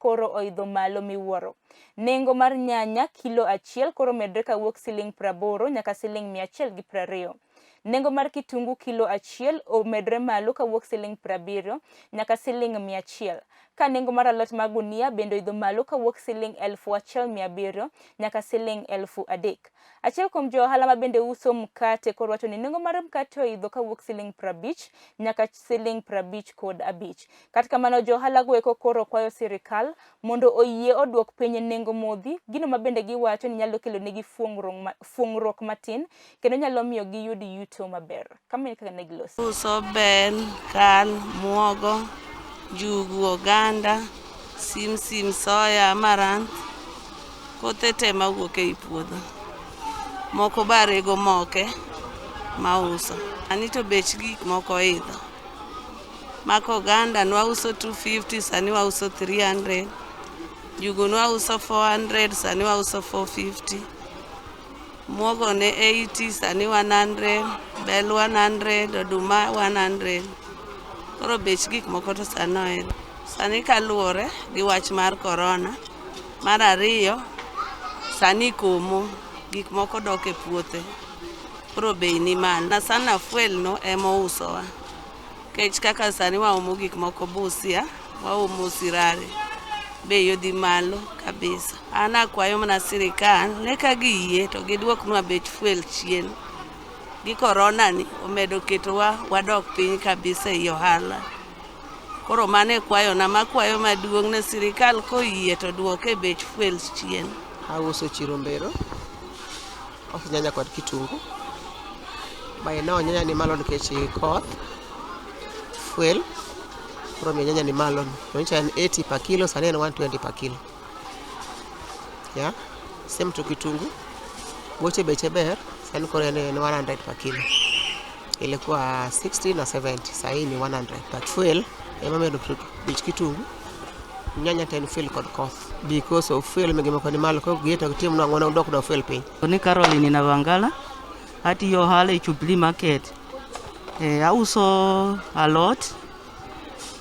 koro oidho malo miwuoro. Nengo mar nyanya kilo achiel koro medre kawuok siling 80 nyaka siling 120. Nengo mar kitungu kilo achiel omedre malo kawuok siling 70 nyaka siling 100. Ka nengo mar alot mar gunia bende oidho malo kawuok siling 1700 nyaka siling 3000. Achiel kuom jo ohala ma bende uso mkate koro wacho ni nengo mar mkate oidho kawuok siling 50 nyaka siling 55. Kata kamano jo ohala go eko koro kwayo sirikal mondo oyie oduok piny nengo modhi, gino ma bende giwacho ni nyalo kelo negi fuong'ruok matin kendo nyalo miyo giyud yuto maber. Kamano e kaka ne giloso. Uso bel, kal, muogo, njugu, oganda, simsim, soya, amaranth, kothe te mawuok ei puodho. Moko be arego moke mauso. Sani to bech gik moko oidho. Mako oganda nwauso 250 sani wauso 300. Njugu nwauso 400 sani wauso 450. Muogo ne 80 sani 100, bel 100, oduma 100. Koro bech gik moko to sani oidho. Sani kaluwore gi wach mar korona. Mar ariyo, sani komo, gik moko dok e puothe. Koro bei ni malo. Na sana fuel no ema ousowa. Nikech kaka sani waomo gik moko Busia, waomo Sirare, bei odhi malo kabisa. An akwayo mana sirikal ni ka giyie to giduoknwa bech fuel chien. Gi korona ni omedo ketowa wadok piny kabisa ei ohala. Koro mano e kwayona makwayo maduong' ne sirikal koyie to duoke bech fuel chien. Auso chiro Mbero, auso nyanya kod kitungu. By now nyanya ni malo nikech koth, fuel, koro omiyo nyanya ni malo. Nyocha en 80 per kilo, sani en 120 per kilo. Yeah, same to kitungu. Boche beche ber, sani koro en 100 per kilo. Ilikuwa 60 na 70, sahii ni 100. But fuel ema medo bech kitungu, nyanya to en fuel kod koth. Because of fuel gik moko ni malo, koro giyie to gitimnwa ng'wono gidwoknwa fuel piny. Ni Caroline Navangala, atiyo ohala e Jubilee Market. Auso alot,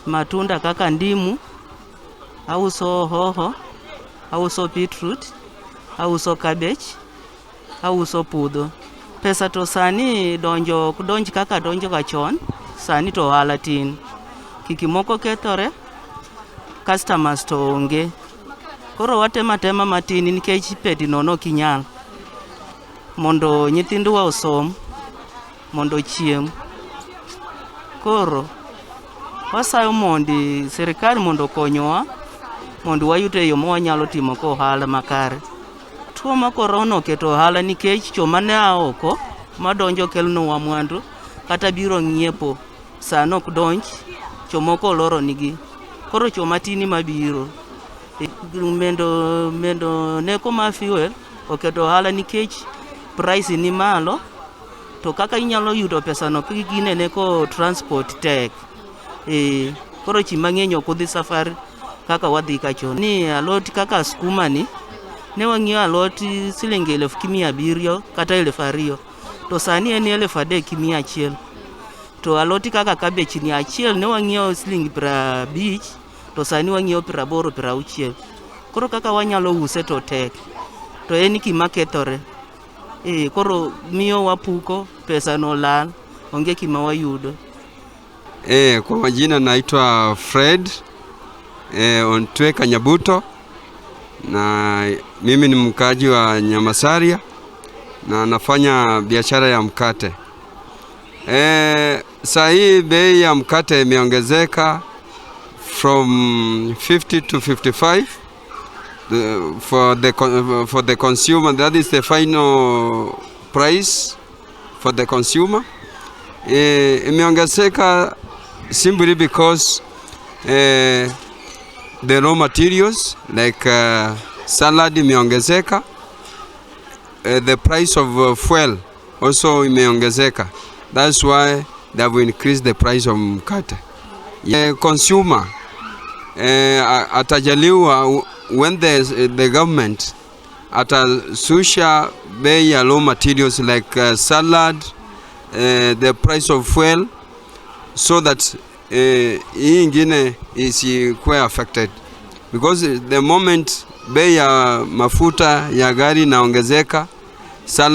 matunda kaka ndimu, auso hoho, auso beetroot, auso cabbage, auso pudho. Pesa to sani donjo ok donj kaka donjo ga chon, sani to ohala tin. Gik moko kethore, customers to onge. Koro watemo atema matin nikech pedi nono ok inyal. Mondo nyithindwa osom, mondo ochiem. Koro wasayo mondi sirikal mondo okonywa mondo wayud e yo ma wanyalo timo go ohala makare. Tuo mar korona oketo ohala nikech joma ne a oko madonjo kelonwa mwandu kata biro ng'iepo sani ok donj, jomoko oloro nigi. Koro joma tin mabiro. Mendo nengo mar fuel oketo ohala nikech price ni malo to kaka inyalo yudo pesano ginene ko transport tek. Koro ji mang'eny ok odhi safar kaka wadhi ka chon. Ni alot kaka skuma ni, ne wang'iewo alot siling eluf gi mia abiriyo kata 2000 to sani en 3100. To alot kaka cabbage ni achiel ne wang'iewo siling 50 to sani wang'iewo 80 60. Koro kaka wanyalo use to tek. To en gima kethore. Koro miyo wapuko, pesa no lal, onge gima wayudo. Kwa majina naitwa Fred Ontweka Nyabuto, na mimi ni mkaaji wa Nyamasaria na nafanya biashara ya mkate. Saa hii bei ya mkate imeongezeka from 50 to 55 for the consumer. That is the final price for the consumer. Imeongezeka simply because the raw materials like salad imeongezeka, the price of fuel also imeongezeka. That's why they have increased the price of mkate. Consumer atajaliwa when the government atashusha bei ya raw materials like salad, the price of fuel, so that hii ingine isikuwe affected. Because the moment bei ya mafuta ya gari inaongezeka, salad